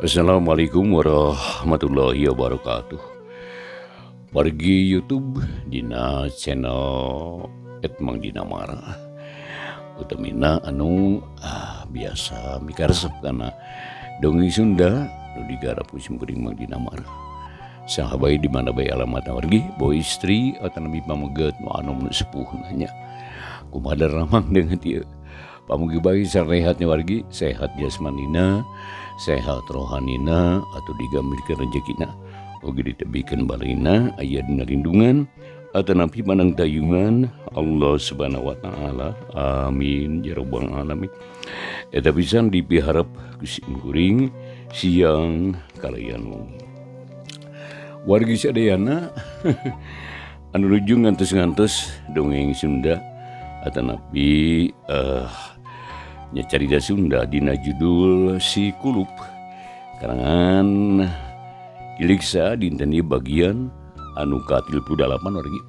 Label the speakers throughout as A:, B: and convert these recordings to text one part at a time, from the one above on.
A: Assalamualaikum warahmatullahi wabarakatuh. Wargi YouTube dina channel Etmang Dinamara. Utamina anu biasa mikaresep kana dongeng Sunda nu digarap ku simkuring Mang Dinamara. Saha bae di mana bae alamatna wargi, boy istri atanapi pameget nu anu nu sepuh nanya. Kumaha daramang dengan ieu? Pamugi bae sarehatnya wargi, sehat jasmanina, sehat rohanina atau digambilkeun rejekina. Oge ditebikeun balina aya dina lindungan atanapi panang tayungan Allah Subhanahu wa taala. Amin ya rabbal alamin. Eta pisan dipiharep ku simkuring siang kalayan wengi. Wargi sadayana anu nuju ngantos-ngantos dongeng Sunda atanapi nya carita Sunda dina judul Si Kulup karangan Iliksa dinten ieu bagian anu ka-38 wargi.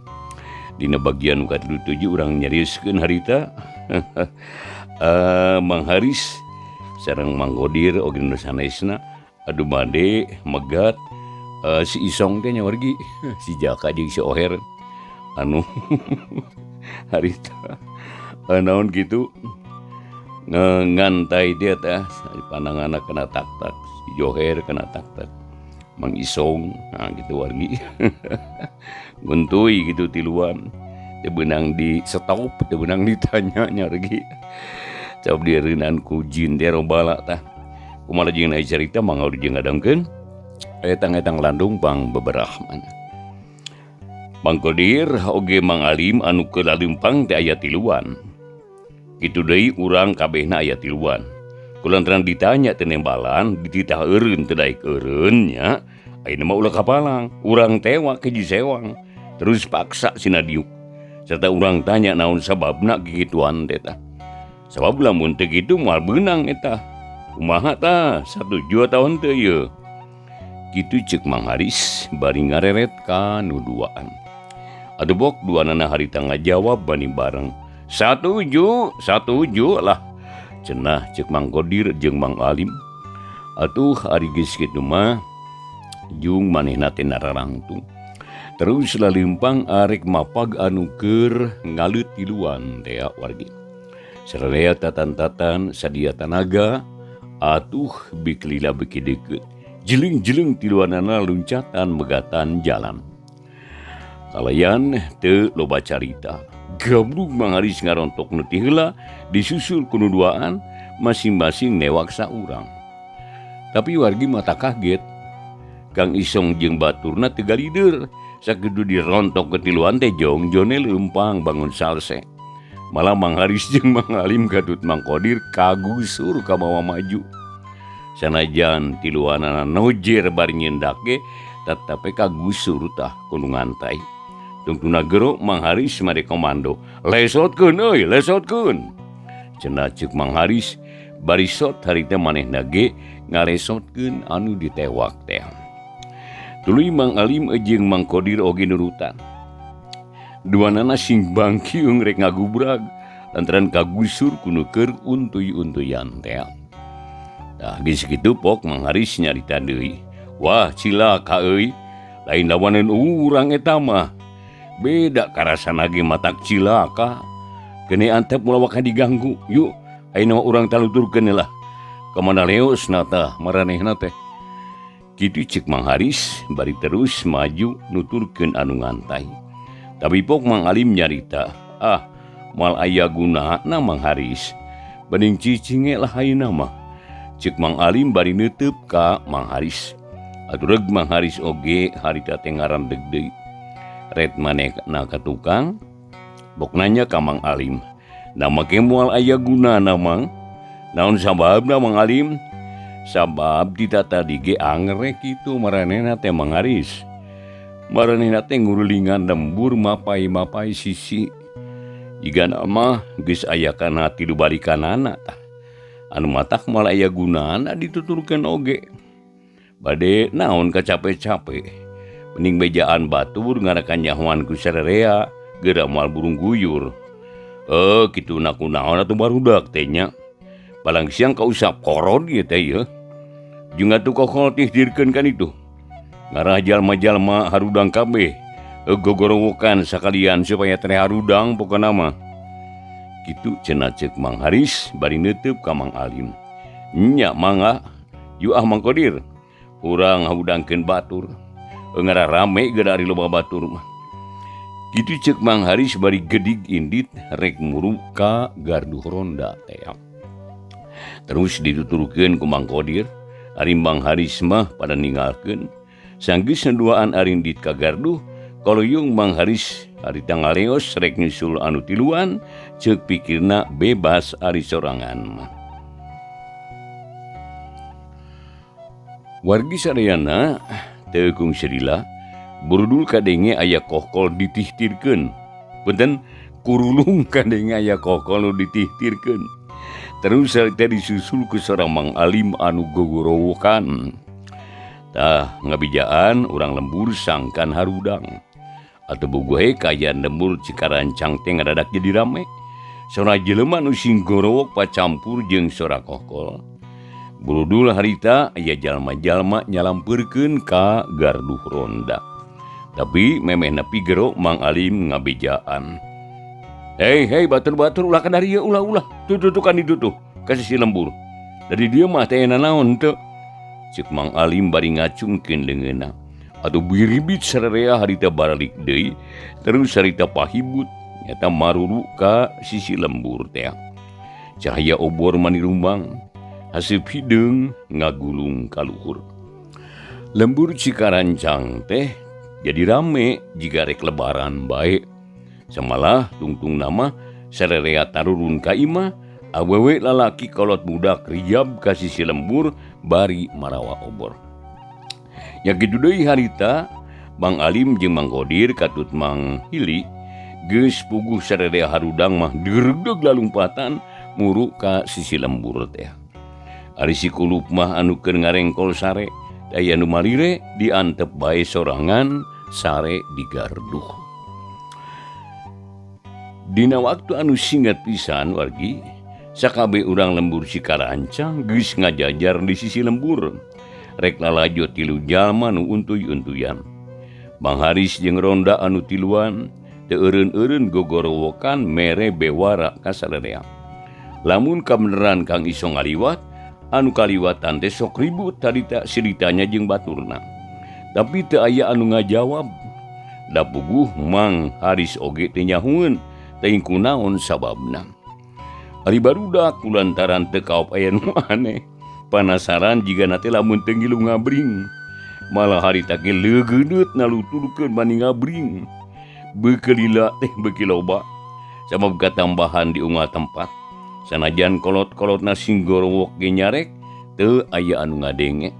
A: Dina bagian nu ka-37 urang nyarioskeun harita Mang Haris sareng Mang Kodir oge nu sanesna anu bade megat si Isong teh nya wargi, si Jaka jeung si Oher anu harita naon kitu ngantai dia teh pandanganna kena tak-tak si Joher kena tak-tak Mang Isong, nah gitu wargi. Nguntuy gitu tiluan teu beunang di stop, teu beunang ditanya nya wargi. Cob dieureunaan ku jin teh robala tah. Kumaha jeung aya carita mangga jeung ngadangkeun etang-etang landung pang beberahman. Mang Kodir oge Mang Alim anu keur lalempang teh aya tiluan. Kitu deui urang kabehna aya tiluan. Kulantaran ditanya teu nembalan, dititah eureun teu daek eureun nya. Ayeuna mah ulah kapalang, urang tewak hiji sewang. Terus paksa sina diuk. Serta urang tanya naon sababna kikituan teh tah. Sabab lamun teu kitu moal beunang eta. Kumaha tah satuju atawa henteu ieu? Kitu ceuk Mang Haris bari ngareret ka nu duaan. Atuh bok duanana harita ngajawab bani bareng. Satuju, satuju lah. Cenah ceuk Mang Kodir jeung Mang Alim. Atuh ari geus kitu mah jung manehna teh nararangtung. Terus lalempang arek mapag anu keur ngaleut tiluan teh wargi. Sararea tatan-tatan sadia tanaga atuh beuki lila beuki deukeut. Jeleng-jeleng tiluanana luncatan megatan jalan. Kalayan teu loba carita. Gablug Mang Haris ngarontok nu ti heula disusul ku nu duaan masing-masing newak saurang. Tapi wargi mata kaget. Kang Isong jeung baturna teu galider. Sakitu dirontok ke tiluan teh jongjone leumpang bangun salse. Malah Mang Haris jeung Mang Alim katut Mang Kodir kagusur ka mawa maju. Sanajan tiluanana nojer bari nyendak ge tetep kagusur tah kudu ngantai. Tungtuna gero Mang Haris made komando, lesotkeun euy, lesotkeun. Cenah ceuk Mang Haris bari sot harita manehna ge ngalesotkeun anu ditewak teh. Tuluy Mang Alim jeung Mang Kodir oge nurutan. Duanana sing bangkiung rek ngagubrag lantaran kagusur kudu keur untuy-untuyan teh. Tah geus kitu pok Mang Haris nyarita deui. Wah cilaka euy, lain lawaneun urang eta mah. Beda karasana ge matak cilaka. Keuni antep moal waka diganggu. Yuk, ayeuna mah urang taluturkeun lah. Ka mana leosna tah maranehna teh. Kitu ceuk Mang Haris bari terus maju nuturkeun anu ngantai. Tapi pok Mang Alim nyarita, ah moal aya gunana Mang Haris. Bening cicing ge lah ayeuna mah. Ceuk Mang Alim bari neuteub ka Mang Haris. Atuh reug Mang Haris oge harita teh ngarandeg deui. Ret manehna ka tukang, bok nanya ka Mang Alim. Nah make moal aya gunana Mang. Naon sababna Mang Alim? Sabab di tadi ge angrek kitu maranehna teh Mang Haris. Maranehna teh ngurulingan lembur mapai-mapai sisi. Jigana mah geus aya kana tilu balikanana tah. Anu matak moal aya gunana dituturkeun oge. Bade naon kacape-cape. Mending bejaan batur ngarakan nyahoan ku sarerea geura moal burung guyur. Kitu na kunaon atuh barudak teh nya. Palang siang kausap korod ieu teh yeuh. Jeung atuh kokol tihtirkeun kan itu. Ngarah jalma-jalma harudang kabeh gogorowokan sakalian supaya teh harudang pokona mah. Kitu cenah ceuk Mang Haris bari neuteub ka Mang Alim. Nya mangga yu ah Mang Kodir. Urang ngahudangkeun batur. Ngarah rame geura ari loba batur mah. Kitu ceuk Mang Haris bari gedig indit rek muru ka gardu ronda teh. Terus dituturkeun ku Mang Kodir. Ari Mang Haris mah pada ninggalkeun. Sanggeus duaan arindit ka garduh, kaloyung Mang Haris harita ngaleos rek nyusul anu tiluan, ceuk pikirna bebas ari sorangan mah. Wargi sadayana teu kung silila, burudul kadenge aya kohkol ditihtirkeun. Punten kurulung kadenge aya kohkol nu ditihtirkeun. Terus harita disusul ku seorang Mang Alim anu gogorowokan. Tah ngabijaan urang lembur sangkan harudang. Atau bogohe kaayaan lembur Cikarancang teh ngadadak jadi rame. Sora jelema nu sing gorowok pacampur jeung sora kokol. Burudul harita aya jalma-jalma nyalampeurkeun ka garduh ronda. Tapi memeh nepi gero Mang Alim ngabejaan. Hei hei batur-batur ulah ka dieu ulah-ulah. Tututukan itu tuh ka sisi lembur. Dari dieu mah teh nanaon teu. Ceuk Mang Alim bari ngacungkeun leungeunna. Atuh biribit sararea harita baralik deui, terus harita pahibut nyata maruru ka sisi lembur teh. Cahaya obor manirumbang, haseup hideung ngagulung ka luhur. Lembur Cikarancang teh jadi rame jiga rek lebaran bae. Samalah tungtung nama sararea tarurun ka imah, awewe lalaki kolot budak riab ka sisi lembur bari marawa obor. Ya kitu deui harita Mang Alim jeung Mang Kodir katut Mang Hili geus puguh sararea harudang mah diregdeg lalumpatan muru ka sisi lembur teh. Ari si kulup mah anu keur ngarengkol sare, aya nu malire diantep bae sorangan sare di garduh. Dina waktu anu singkat pisan wargi, sakabe urang lembur Cikarancang geus ngajajar di sisi lembur. Rek lalajo tilu jalma nu untuy-untuyan. Mang Haris jeung ronda anu tiluan teu eureun-eureun gogorowokan mere bewara ka sararea. Lamun kabeneran Kang Isong ngaliwat, anu kaliwatan teh sok ribut harita siritanya jeung baturna. Tapi teu aya anu ngajawab. Da puguh Mang Haris oge teu nyahueun. Teuing kunaon sababna. Ari barudak kulantaran teu kaop aya nu aneh. Panasaran jigana teh lamun teu ngilu ngabring. Malah harita ge leugeuneuut naluturkeun bani ngabring. Beukeulila teh beuki loba. Sabab katambahan di unggal tempat. Sanajan kolot-kolotna sing gorowok ge nyarek, teu aya anu ngadenge.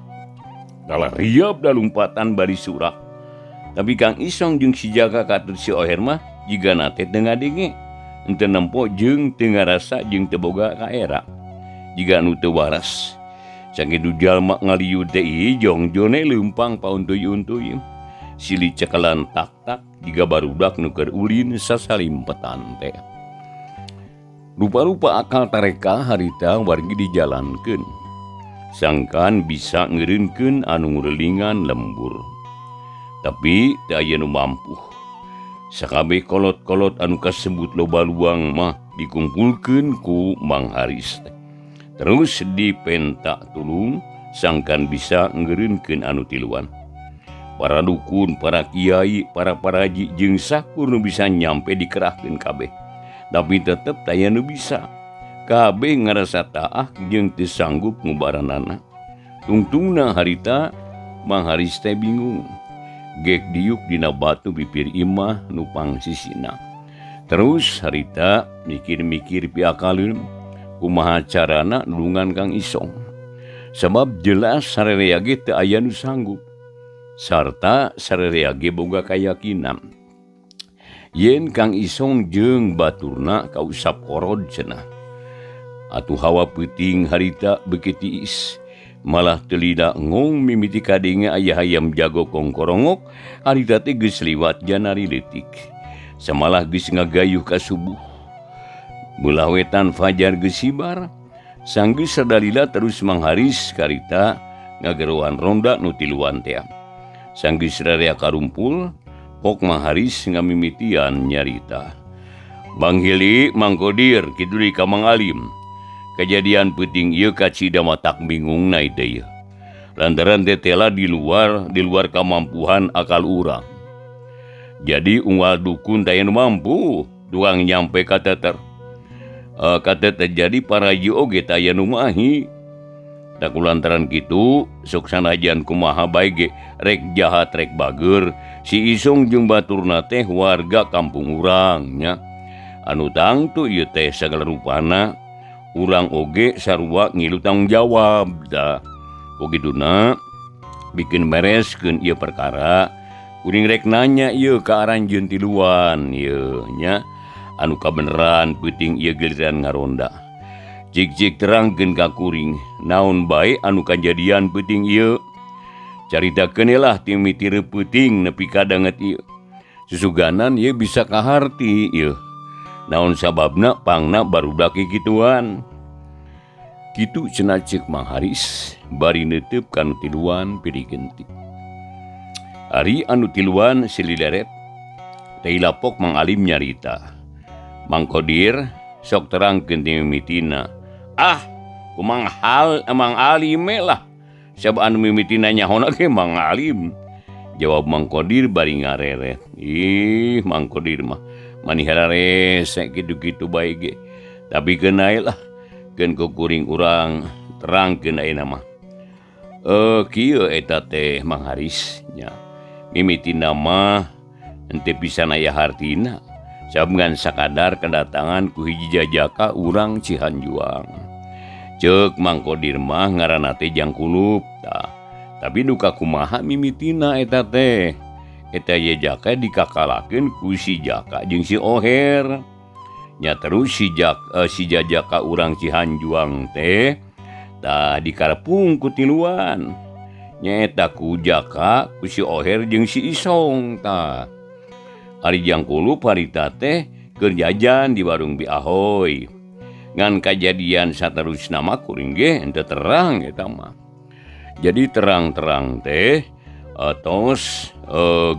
A: Kalah riab dalumpatan bari surak. Tapi Kang Isong jeung si Jaka katut si Oher mah jigana teh teu ngadenge. Henteu nempo jeung teu ngarasa jeung teu boga kaera. Jiga nu teu waras. Sakitu jalma ngalieu teh ieu jongjone leumpang pauntuy-untuy. Silih cekelan tak-tak jiga barudak nu keur ulin sasalimpetan teh. Rupa-rupa akal tareka harita wargi dijalankeun. Sangkan bisa ngeureunkeun anu ngurelingan lembur. Tapi teu aya nu mampuh. Sakabeh kolot-kolot anu kasebut loba luang mah dikumpulkeun ku Mang Haris teh. Terus dipenta tulung sangkan bisa ngeureunkeun anu tiluan. Para dukun, para kiai, para paraji jeung sakur nu bisa nyampe dikerahkeun kabeh. Tapi tetep taya nu bisa. Kabeh ngarasa taah jeung teu sanggup ngubaranana. Tungtungna harita Mang Haris teh bingung. Gek diuk dina batu bibir imah nu pangsisina. Terus harita mikir-mikir piakalun kumaha carana nulungan Kang Isong. Sabab jelas sarerea ge teu aya nu sanggup. Sarta sarerea ge boga kayakinan. Yen Kang Isong jeung baturna kausap korod cenah. Atuh hawa peuting harita beuki tiis. Malah telida ngong mimiti kadenge aya hayam jago kongkorongok harita teh geus liwat janari leutik. Samalah geus ngagayuh ka subuh. Beulah wetan fajar geus hibar. Sanggeus sadalila terus Mang Haris karita Ngageroan ronda nu tiluan teh. Sanggeus rarea karumpul, Pok Mang Haris ngamimitian nyarita. Bang Hili, Mang Kodir, kitu deui ka Mang Alim. Kejadian peuting ieu kacida matak bingungna teh ieu. Lantaran tetela di luar kemampuan akal urang. Jadi unggal dukun teh nu mampu tukang nyampe ka teter. Kata terjadi paraji oge taya nu mahi. Da kulantaran kitu sok sanajan kumaha bae ge rek jahat rek bager si Isong jeung baturna teh warga kampung urang nya. Anu tangtu ieu teh sagala rupana urang oge sarua ngilu tanggung jawab da. Kugituna bikin bereskeun ieu perkara kuring rek nanya ieu ka aranjeun tiluan ieu nya anu kabeneran peuting ieu giliran ngaronda. Cik-cik terangkeun ka kuring naon bae anu kajadian peuting ieu. Caritakeun lah ti mimiti peuting nepi ka danget ieu. Susuganan ieu bisa kaharti ieu. Naon sababna pangna barudak kikituan. Kitu cenah ceuk Mang Haris bari neuteub ka nu tiluan pilih genti. Ari anu tiluan silideret teh lapok Mang Alim nyarita. Mang Kodir sok terangkeun ti mimitina. Ah, kumang hal Mang Alim lah. Siapa anu mimitina nyahona ge Mang Alim. Jawab Mang Kodir bari ngareret. Ih, Mang Kodir mah mani hararese kitu-kitu bae ge. Tapi keun lah, keun ku kuring urang terangkeun ayeuna mah. Kieu eta teh Mang Haris nya. Mimitina mah henteu pisan aya hartina. Sabab ngan sakadar kedatangan ku hiji jajaka urang Cihanjuang. Ceuk Mang Kodir mah ngaranna teh Jangkulup tah. Tapi duka kumaha mimitina eta teh. Eta jajaka dikakalakeun ku si Jaka jeung si Oher. Nya terus si jajaka urang Cihanjuang teh tah dikarepung ku tiluan. Nyaeta ku Jaka, ku si Oher jeung si Isong tah. Ari Jangkulup harita teh keur jajan di warung Bi Ahoy. Ngan kajadian saterusna mah kuring ge henteu terang eta mah. Jadi terang-terang teh tos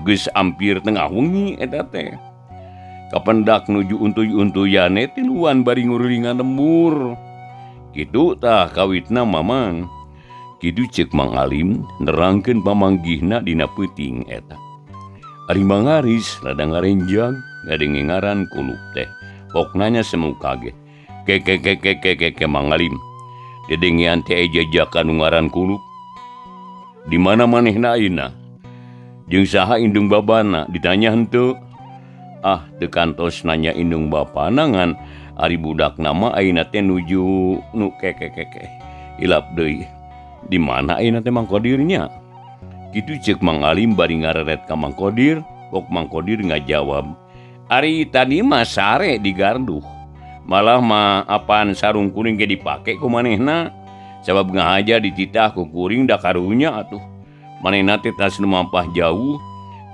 A: geus ampir tengah wengi eta teh. Kapendak nuju untuy-untuyane tiluan bari ngurilingan lembur. Kitu tah kawitna Mamang. Kitu ceuk Mang Alim nerangkeun pamanggihna dina peuting eta. Ari Mang Haris rada ngarenjag ngadenge ngaran Kulup teh. Poknanya semu kaget. Ke ke ke ke ke ke ke Mang Alim. Dedengean teh jajaka nu ngaran Kulup. Di mana manehna ayeuna? Jeung saha indung babana ditanya henteu? Ah, teu kantos nanya indung bapana ngan ari budak nama ayeuna teh nuju nu ke ke ke ke. Hilap deui. Di mana ayeuna teh Mang Kodirnya? Kitu ceuk Mang Alim bari ngareret ka Mang Kodir, pok Mang Kodir ngajawab. Ari tadi mah sare di garduh. Malah mah apaan sarung kuring ge dipake ku manehna. Sabab ngahaja dititah ku kuring da karunya atuh. Manehna teh tas nu mampah jauh,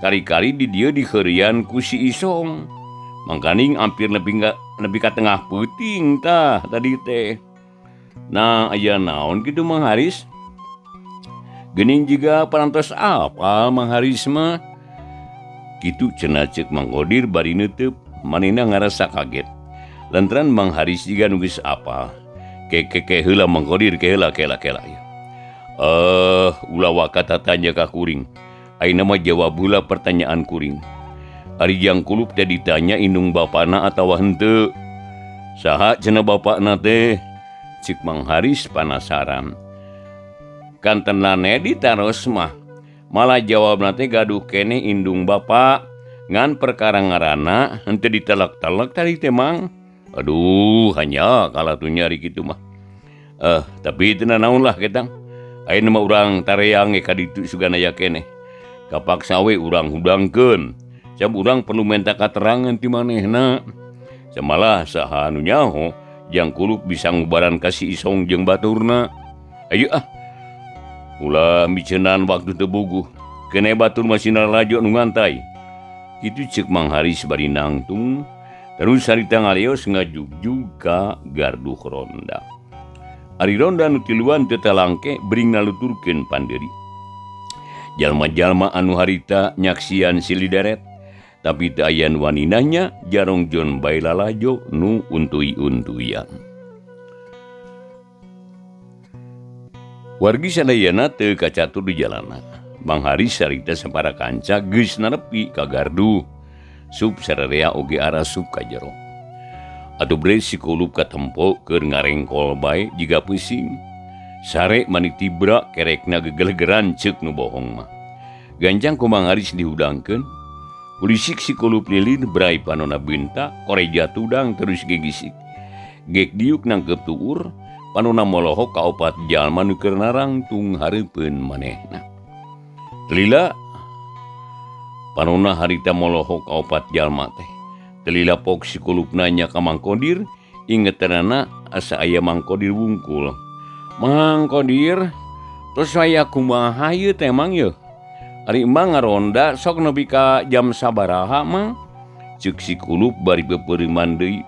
A: kari-kari di dieu diheureuyan ku si Isong. Mangkaning hampir lebih ka tengah peuting tah tadi teh. Nah, aya naon kitu Mang Haris? Geuning jiga parantos apal Mang Haris mah. Kitu cenah ceuk Mang Kodir bari neuteub, manehna ngarasa kaget. Lantaran Mang Haris jiga nu geus apal. Ke ke ke heula Mang Kodir ke heula kela kela ieu. Ulah waka tatanya ka kuring. Ayeuna mah jawab heula pertanyaan kuring. Ari Jangkulup teh ditanya indung bapana atawa henteu. Saha cenah bapakna teh? Cik Mang Haris panasaran. Kantenan ditaros mah. Malah jawabna teh gaduh keneh indung bapa. Ngan perkara ngaranna henteu ditelek-telek tadi teh Mang. Aduh, hanya kalah tuh nyari kitu mah. Tapi teu nanaon lah ketang. Ayeuna mah urang tareang ge ka ditu sugan aya keneh. Kapaksa we urang hudangkeun. Sabab urang perlu minta katerangan ti manehna. Samalah saha anu nyaho Jangkulup bisa ngubaran ka si Isong jeung baturna. Ayo ah. Ulah miceunan waktu teu buguh. Kene batur mah sinar laju nu ngantai. Kitu ceuk Mang Haris bari nangtung. Terus harita ngalios ngajugjug ka gardu ronda. Ari ronda nu tiluan teu talangke bring naluturkeun pandeuri. Jalma-jalma anu harita nyaksian silih deret, tapi teu aya nu wani nanya jarongjon bae lalajo nu untuy-untuyan. Wargi sadayana teu kacatur di jalana. Mang Haris sarita sapara kanca geus narepi ka gardu. Sup sararea oge arasup ka jero. Atuh bre si kulup katempo keur ngarengkol bae jiga pusing. Sare mani tibra kerekna gegelegeran ceuk nu bohong mah. Gancang ku Mang Haris dihudangkeun. Pulisik si kulup lilin brai panona beunta, koreja tudang terus gegisik. Gek diuk nangkep tuur, panona molohok ka opat jalma nu keur narangtung hareupeun manehna. Lila panona harita molohok ka opat jalma teh. Telila pok si kulup nanya ka Mang Kodir, ingetanana asa aya Mang Kodir wungkul. Mang Kodir, tos aya kumaha ieu teh Mang yeuh? Ari Mang ngaronda sok nepi ka jam sabaraha Mang? Ceuk si kulup bari pepeureuman deui,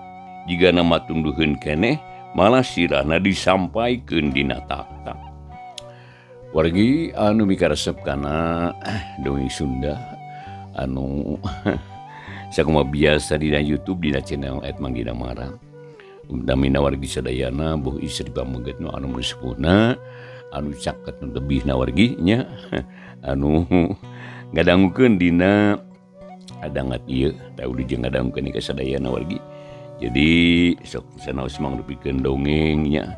A: jigana matunduheun keneh, malah sirahna disampaikeun dina takta. Wargi anu mikaresep kana dongeng Sunda anu sakumaha biasa dina YouTube dina channel @mangdinamara. Utamina wargi sadayana buh istri pameget nu anu sepuhna anu caket nu tebihna wargi nya anu ngadangukeun dina adangat ieu tah udah jeung ngadangukeun ka sadayana wargi. Jadi sok sanaos mang rupikeun dongeng nya.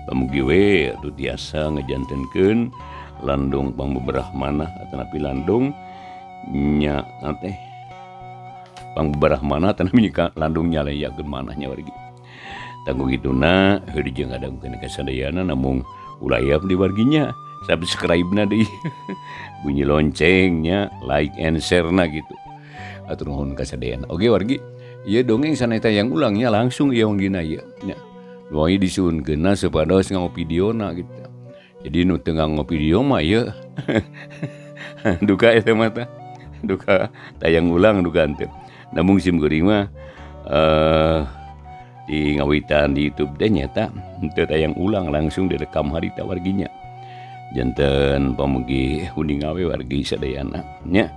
A: Pamugi we atuh tiasa ngajantenkeun landung pangbeberah manah atanapi landung nya teh pangbeberah manah atanapi landung nyaleyakeun manahnya wargi. Tanggung kituna heuh jeung ngadangukeun ka sadayana namung ulah di warginya subscribe-na deui bunyi loncengnya like and share-na gitu. Atur nuhun ka sadayana. Oke wargi, ieu dongeng saneta tayang ulangnya langsung ieu dina ieu nya. Wae disuhunkeunna supados nganggo videona gitu. Jadi nu teu nganggo video mah ieu duka eta mah tah. Duka tayang ulang duka henteu. Namun sim geuring mah di ngawitan di YouTube teh nyata henteu tayang ulang langsung direkam harita warginya. Janten pamugi uning awe wargi sadayana nya.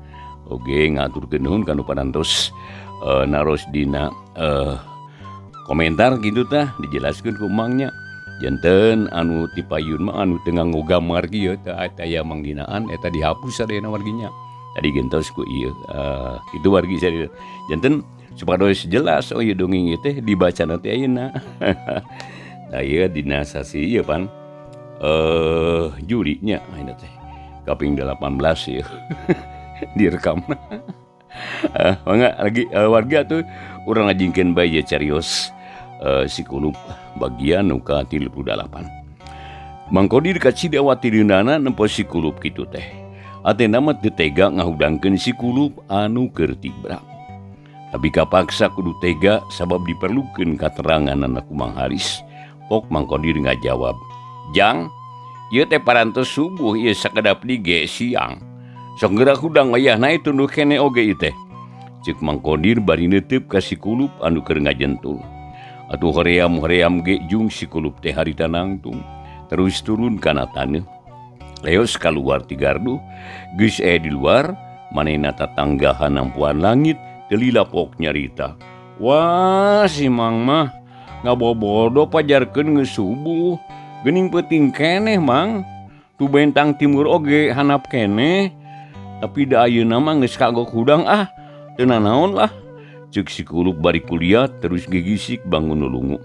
A: Oge ngaturkeun nuhun ka nu parantos naros dina komentar gitu tah dijelaskeun ku Mangnya. Janten anu tipayun mah anu teu nganggo gambar kieu tah aya Mang Dinaan eta dihapus sadayana warginya. Tadi gentos ku ieu kitu wargi sadayana. Janten supados jelas oh ieu dongeng ieu teh dibaca nanti ayeuna. Nah ieu dina sasi ieu pan Juli nya ayeuna teh kaping 18 ieu direkam. Mangga lagi warga tuh urang ngajingkeun bae ieu carios si kulup bagian nu ka 38. Mang Kodir kacida watireunana nempo si kulup kitu teh. Atena mah teu tega ngahudangkeun si kulup anu keur tibra. Tapi kapaksa kudu tega sabab diperlukeun kateranganana ku Mang Haris. Pok Mang Kodir ngajawab, "Jang, ieu teh parantos subuh ieu sakedap di siang. Sok geura hudang wayahna tunduh keneh oge ieu teh." Ceuk Mang Kodir bari neuteub ka si kulup anu keur ngajentul. Atuh hoream-hoream ge jung si kulup teh harita nangtung terus turun kana taneuh. Leos kaluar ti gardu, geus aya di luar, manehna tatanggahan nampuan langit teu lila pok nyarita. Wah, si Mang mah ngabobodo pajarkeun geus subuh. Geuning peuting keneh Mang. Tu bentang timur oge hanap keneh. Tapi da ayeuna mah geus kagok hudang ah, teu nanaon lah. Ceuk si kulup bari kuliah terus gigisik bangun nulungu.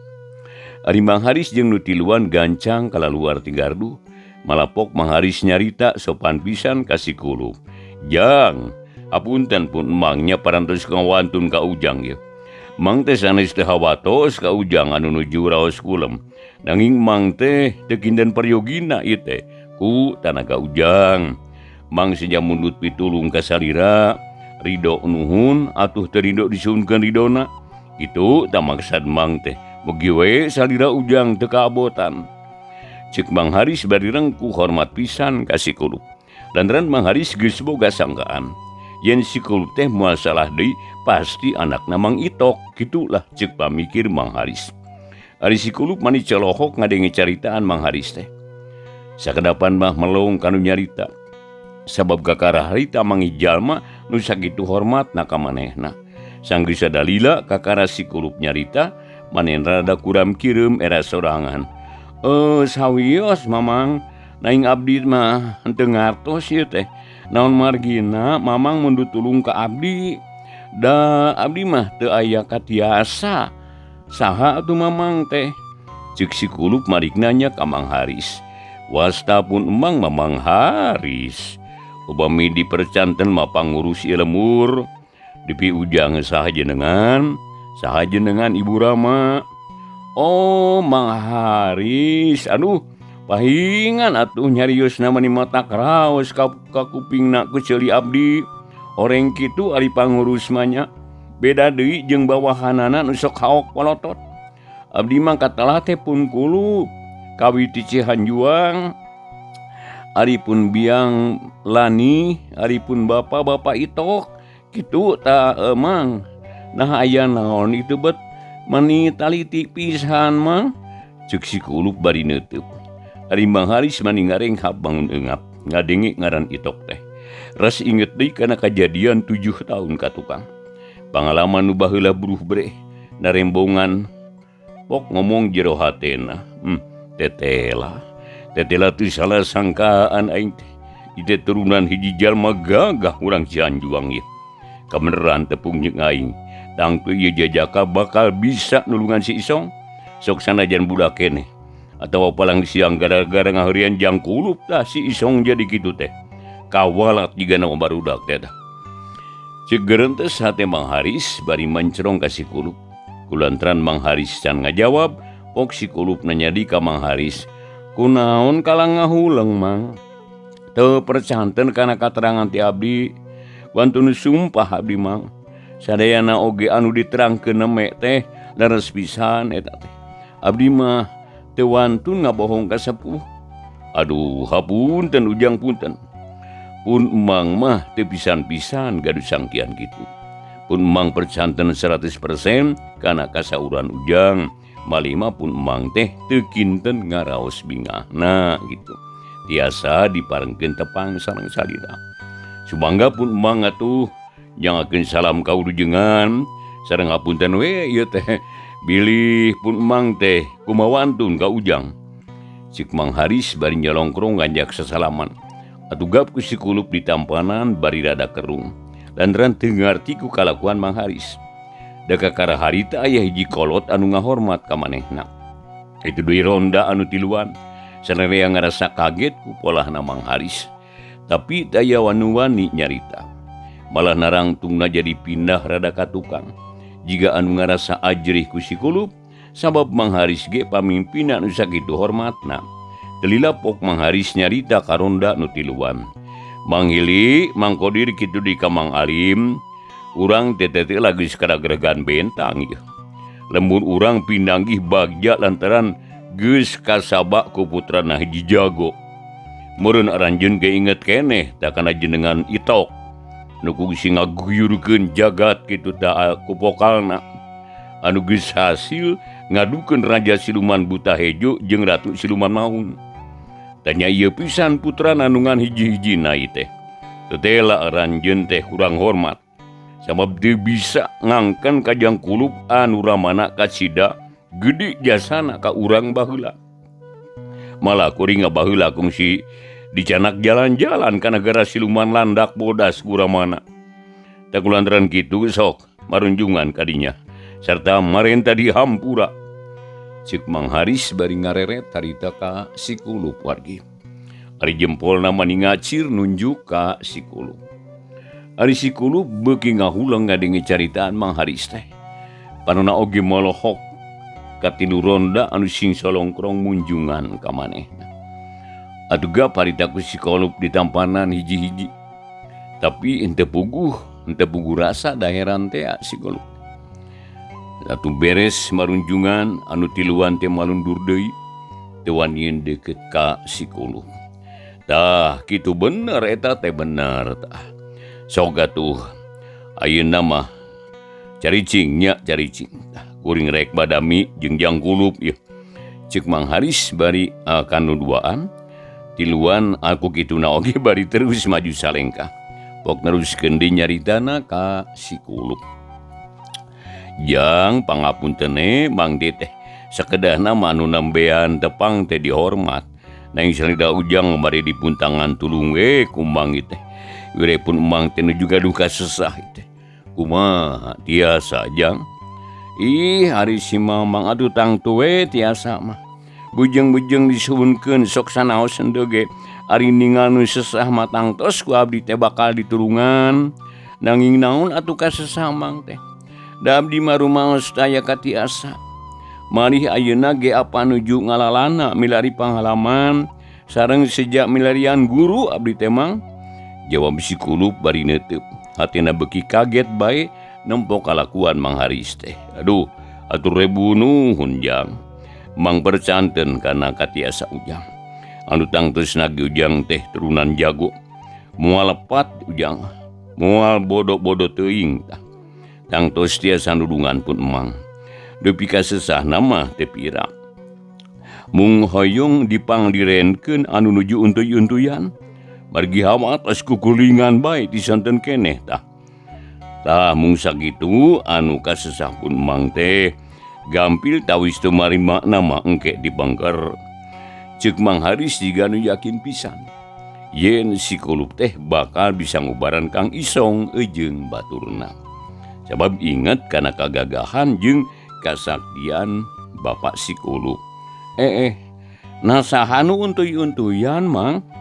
A: Ari Mang Haris jeung nu tiluan gancang kalaluar ti gardu. Malapok Mang Haris nyarita sopan pisan ka si kulup. Jang, apunten pun Mangnya parantos ngawantun ka Ujang ieu. Mang teh sanes teu hawatos ka Ujang anu nuju raos kulem. Nanging Mang teh teu kinten peryogina ieu teh ku tanaga Ujang. Mang seja mundut pitulung ka salira, ridho nuhun atuh teu ridho disuhunkeun ridona. Kitu tah maksad Mang teh. Mugi we salira Ujang teu kaabotan. Ceuk Mang Haris bari rengkuh hormat pisan ka si kulup. Lantaran Mang Haris geus boga sangkaan yen si kulup teh moal salah deui pasti anakna Mang Itok, kitulah ceuk pamikir Mang Haris. Ari si Kulup mani colohok ngadenge caritaan Mang Haris teh. Sakedapan mah melong kanu nyarita. Sabab kakara harita mangi jalma nu sakitu hormatna ka manehna. Sanggeus sadalila kakara si Kulup nyarita, manehna rada kuram kireum era sorangan. Sawios Mamang, naing abdi mah henteu ngartos ieu teh. Naon margina Mamang mun ditulung ka abdi? Da abdi mah teu aya katiasa. Saha atuh Mamang teh? Ceuk si Kulup marik nanya ka Mang Haris. Wasta pun emang Mamang Haris. Upami dipercanten mah pangurus ieu lemur. Dipi ujang saha jenengan? Saha jenengan Ibu Rama? Oh, Mang Haris. Aduh, pahingan atuh nyariosna mani mata kraos ka kupingna ku ceuli abdi. Oreng kitu ari pangurus mah nya. Beda deui jeung bawahanana nu sok haok polotot. Abdi mah katelah teh pun Kulup. Kawiti Cihanjuang, ari pun biang Lani, ari pun bapak-bapak Itok kitu ta emang. Nah aya naon itu bet mani taliti pisan mang. Ceuk si Kulup bari neuteub. Ari Mang Haris mani ngarenghap bangun eungap ngadenge ngaran Itok teh. Ras inget deui kana kajadian 7 tahun ka tukang. Pangalaman nu baheula buruh breh narembongan pok ngomong jero hatena. Tetela. Tetela teu salah sangkaan aing teh. Ieu turunan hiji jalma gagah urang Cianjuang ieu. Kabeneran tepung jeung aing. Tangtu ieu jajaka bakal bisa nulungan si Isong. Sok sanajan budak keneh. Atawa palang siang gara-gara ngaheurian jang Kulup tah si Isong jadi kitu teh. Kawalat jiga na barudak teh tah. Ceuk gerentes hate Mang Haris bari mancerong ka si Kulup. Kulantaran Mang Haris can ngajawab, pok si Kulup nanya di ka Mang Haris, kunaon kalah ngahuleng Mang? Teu percanten kana katerangan ti abdi. Wantun sumpah abdi Mang. Sadayana oge anu diterangkeun neme teh leres pisan eta teh. Abdi mah teu wantun ngabohong ka sepuh. Aduh, hapunten ujang punten. Pun Mang mah teu pisan-pisan gaduh sangkian kitu. Pun Mang percanten 100% kana kasauran ujang. Malima pun Mang teh teu kinten ngaraos bingahna gitu. Tiasa diparengkeun tepang sareng salira. Sumangga pun Mang atuh nyangakeun salam ka urujengan sareng hapunten we ieu teh. Bilih pun Mang teh kumawantun ka ujang. Cik Mang Haris bari nyalongkrong nganjak sasalaman. Atuh gap ku si Kulup ditampanan bari rada kerung. Lantaran teu ngarti ku kalakuan Mang Haris. Da kakara harita aya hiji kolot anu ngahormat ka manehna. Itu deui ronda anu tiluan. Sararea ngarasa kaget ku polahna Mang Haris. Tapi daya wanu-wani nyarita. Malah narangtungna jadi pindah rada ka tukang. Jiga anu ngarasa ajrih ku si Kulup, sabab Mang Haris ge pamimpinan nu sakitu hormatna. Telila pok Mang Haris nyarita ka ronda nu tiluan. Mang Hili, Mang Kodir kitu di ka Mang Alim, urang teh teh lagi sakarageregan bentang ieu. Lembur urang pindanggih bagja lantaran geus kasabak ku putrana hiji jago. Meureun aranjeun ge inget keneh tah kana jenengan Itok. Nu kungsi ngaguyurkeun jagat kitu tah ku pokalna. Anu geus hasil ngadukeun Raja Siluman Buta Hejo jeung Ratu Siluman Maung. Tanya ieu pisan putrana nu ngan hiji-hijina ieu teh. Tetela aranjeun teh kurang hormat. Sabab teu bisa ngangken ka Jang Kulup anu ramana kacida gede jasana ka urang baheula. Malah kuring baheula kungsi dicanak jalan-jalan ka nagara Siluman Landak Bodas kuramana. Tah kulantaran kitu sok marunjungan kadinya sarta marenta di hampura. Ceuk Mang Haris bari ngareret harita ka si Kulup wargi. Ari jempolna mani ngacir nunjuk ka si Kulup. Ari si Kulup beuki ngahuleng ngadenge caritaan Mang Haris teh. Panona oge molohok katilu ronda anu sing solongkrong munjungan ka manehna. Atuh gap harita ku si Kulup ditampanan hiji-hiji. Tapi henteu puguh rasa daheran teh si Kulup. Atuh beres marunjungan anu tiluan teh malundur deui, teu wanien deukeut ka si Kulup. Tah kitu bener eta teh bener tah. Sok atuh ayeuna mah caricing nya caricing. Tah Kuring rek badami jeung Jang Kulup ieu. Ceuk Mang Haris bari kanu duaan tiluan aku kituna oge bari terus maju salengkah. Pok neruskeun deui nyaritana ka si Kulup. Jang pangapuntene Mang Di teh sakedahna mah anu nembean tepang teh dihormat. Nanging salida Ujang bari dipuntangan tulung we ku Mang teh. Wire pun Mang teh nuju gaduh kasesah teh. Kumaha tiasa Jang? Ih ari si Mamang atuh tangtu we tiasa mah. Bujeng-bujeng disuhunkeun sok sanaos henteu ge. Ari ningal nu sesah mah tangtos ku abdi teh bakal ditulungan. Nanging naon atuh kasesah Mang teh? Da abdi mah rumaos taya katiasa. Malih ayeuna ge apa nuju ngalalana milari pangalaman sareng sejak milarian guru abdi teh Mang. Jawab si Kulup bari neuteub. Hatina beuki kaget bae nempo kalakuan Mang Haris teh. Aduh, atur rebu nuhun Jang. Mang percanten kana katiasa Ujang. Anu tangtos nage Ujang teh turunan jago. Moal lepat Ujang, moal bodoh-bodoh teuing tah. Tangtos tiasa nulungan pun Mang. Dupi kasesahna mah teu pira. Mung hoyong dipanglirenkeun anu nuju untuy-untuyan. Margi hawa atas kukulingan bae disanten keneh tah. Tah mung sakitu anu kasesah pun Mang teh gampil tawis teu marima nama engke dibangker. Ceuk Mang Haris jiga nu yakin pisan yen si Kulup teh bakal bisa ngubaran Kang Isong jeung baturna. Sabab inget kana kagagahan jeung kasaktian bapak si Kulup. Nah saha nu untuy-untuyan Mang?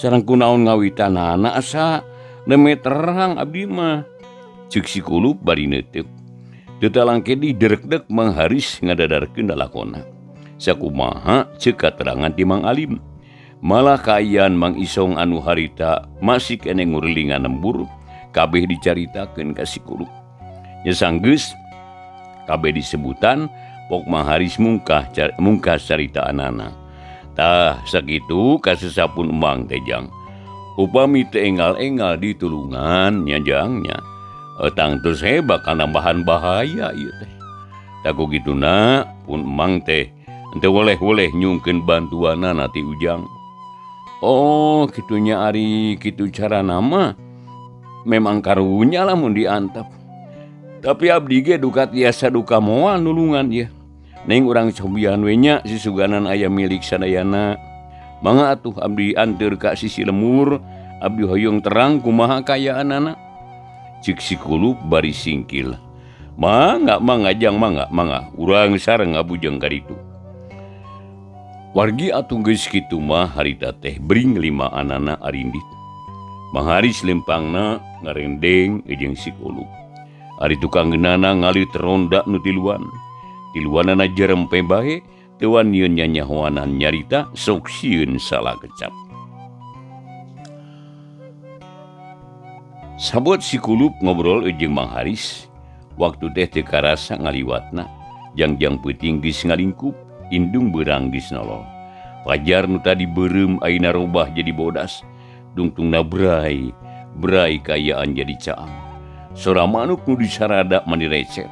A: Sareng kunaon ngawitanana asa neme terang abdi mah. Ceuk si Kulup bari neuteuk. Teu talangke diderekdek Mang Haris ngadadarkeun lalakonna. Sakumaha ceuk katerangan ti Mang Alim. Malah kaayaan Mang Isong anu harita masih keneh ngurilingan lembur kabeh dicaritakeun ka si Kulup. Nya sanggeus kabeh disebutan pok Mang Haris mungkah caritaanana. Tah sakitu kasesapun Mang teh Jang. Upami teu enggal-enggal ditulungan nya Jang nya. Tangtos he bakal nambahan bahaya ieu teh. Tah ku kituna pun Mang teh henteu woleh-woleh nyungkeun bantuanana ti Ujang. Oh, kitunya ari kitu carana mah memang karunya lamun diantep. Tapi abdi ge duka tiasa duka moal nulungan ieu. Neng urang cobian we nya sisuganan aya milik sadayana. Mangga atuh abdi anteur ka sisi lemur, abdi hoyong terang kumaha kaayaanana. Ceuk si Kulup bari singkil. Mangga mangga Jang mangga mangga urang sareng ngabujeng ka ditu. Wargi atuh geus kitu mah harita teh bring lima anana arindit. Mang Haris lempangna ngarendeng jeung si Kulup. Ari tukang ngeunana ngalit ronda nu tiluan. Tiluanana jerempe bae teu wanieun nyanyahoanan nyarita sok sieun salah kecap. Sabot si Kulup ngobrol jeung Mang Haris, waktu teh teu karasa ngaliwatna, jangjang peuting geus ngalingkup, indung beurang geus nolol. Fajar nu tadi beureum ayeuna robah jadi bodas, dungtungna bray, bray kaayaan jadi caang. Sora manuk nu disarada mani recet,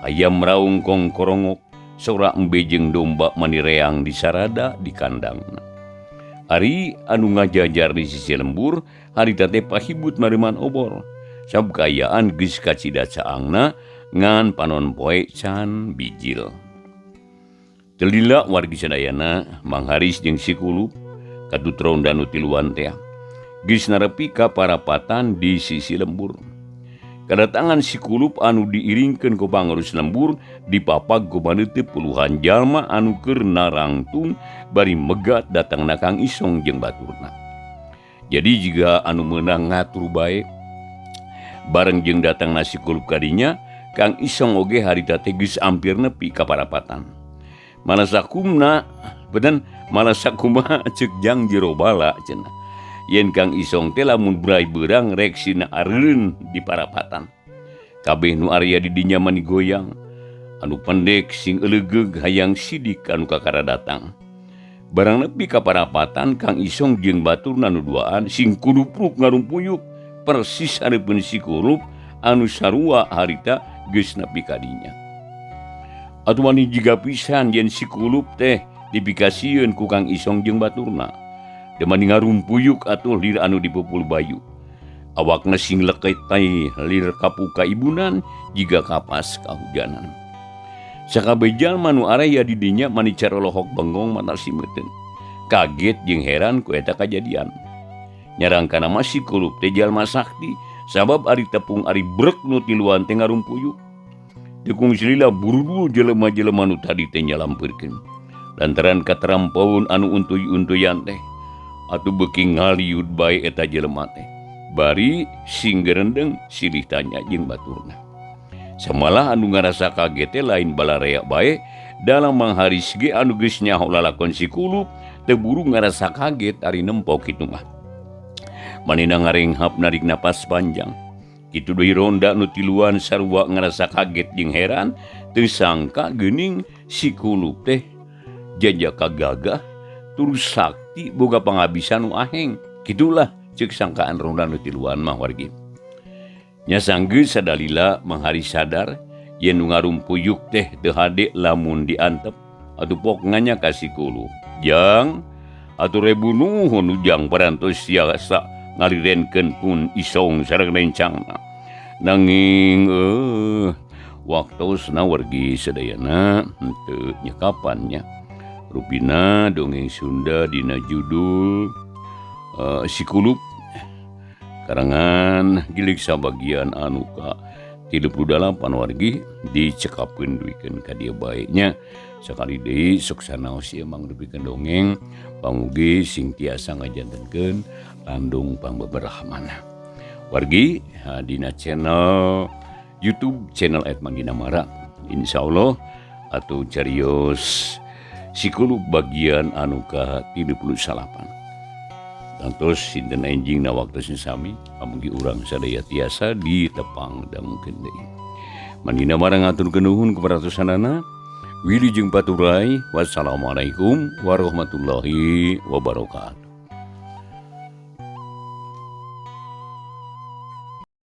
A: ayam raung kong korongok, sora embe jeung domba mani reang disarada di kandangna. Ari anu ngajajar di sisi lembur harita teh pahibut mareuman obor. Sabab kaayaan geus kacida caangna ngan panon poe can bijil. Teu lila wargi sadayana Mang Haris jeung si Kulup katut ronda nu tiluan teh geus narepi ka parapatan di sisi lembur. Kadatangan si Kulup anu diiringkeun ku pangurus lembur dipapag ku maneuteub puluhan jalma anu keur narangtung bari megat datangna Kang Isong jeung baturna. Jadi jiga anu meunang ngatur bae bareng jeung datangna si Kulup kadinya Kang Isong oge harita teh geus ampir nepi ka parapatan. Malasakumna beden malasakumaha ceuk Jang Jero Bala cenah. Yen Kang Isong teh lamun bray beurang rek sina areureun di parapatan. Kabeh nu area di dinya mani goyang, anu pendek sing eulegeug hayang sidik anu kakara datang. Barang nepi ka parapatan Kang Isong jeung baturna nu duaan sing kudupruk ngarumpuyuk persis hareupeun si Kulup anu sarua harita geus nepi ka dinya. Atuh mani jiga pisan yen si kulup teh dipikasieun ku Kang Isong jeung baturna. Teu mani ngarumpuyuk atuh lir anu dipupul Bayu. Awakna sing leket tai lir kapuka ibunan jiga kapas kahujanan. Sakabeh jalma nu araya di dinya mani carolohok bengong mata simeuteun. Kaget jeung heran ku eta kajadian. Nyarangkana mah si kulup teh jalma sakti sabab ari tepung ari brek nu tiluan teh ngarumpuyuk. Teu kungsi lila burudul jelema-jelema nu tadi teh nyalampeurkeun. Lantaran katerampaun anu untuy-untuyan teh atuh beuki ngaliud bae eta jelema teh. Bari sing gerendeng silih tanya jeung baturna. Samalah anu ngarasa kaget teh lain balarea bae dalam Mang Haris ge anu geus nyaho lalakon si kulup teu buru ngarasa kaget ari nempo kitu mah. Manehna ngarenghap narik napas panjang. Kitu deui ronda nu tiluan sarua ngarasa kaget jeung heran teu sangka geuning si kulup teh jajaka gagah tur sakti boga pangabisan nu aheng. Kitulah ceuk sangkaan ronda nu tiluan mah wargi. Nya sanggeus sadalila Mang Haris sadar yen nu ngarumpuyuk teh teu hade lamun diantep atuh pok nganya ka si kulup. Jang atuh rebu nuhun ujang parantos siasa ngalirenkeun pun isong sareng rencangna. Nanging waktosna wargi sadayana henteu nyekapan nya. Rupina dongeng Sunda dina judul Si Kulup karangan Gilig sabagian anu ka 38 wargi dicekapkeun duikeun ka dieu bae nya. Sakali deui sok sanaos ieu mangrupikeun dongeng pamugi sing tiasa ngajantenkeun landung pangbeberahmana. Wargi dina channel YouTube channel @mangginamara insyaallah atuh carios Si Kulup bagian anu ka 38. Tangtos sinten enjing na waktu sami pamugi urang sadaya tiasa ditepang dangukeun deui. Manina marang ngaturkeun nuhun keperhatosanana. Wilujeng paturay. Wassalamualaikum warahmatullahi wabarakatuh.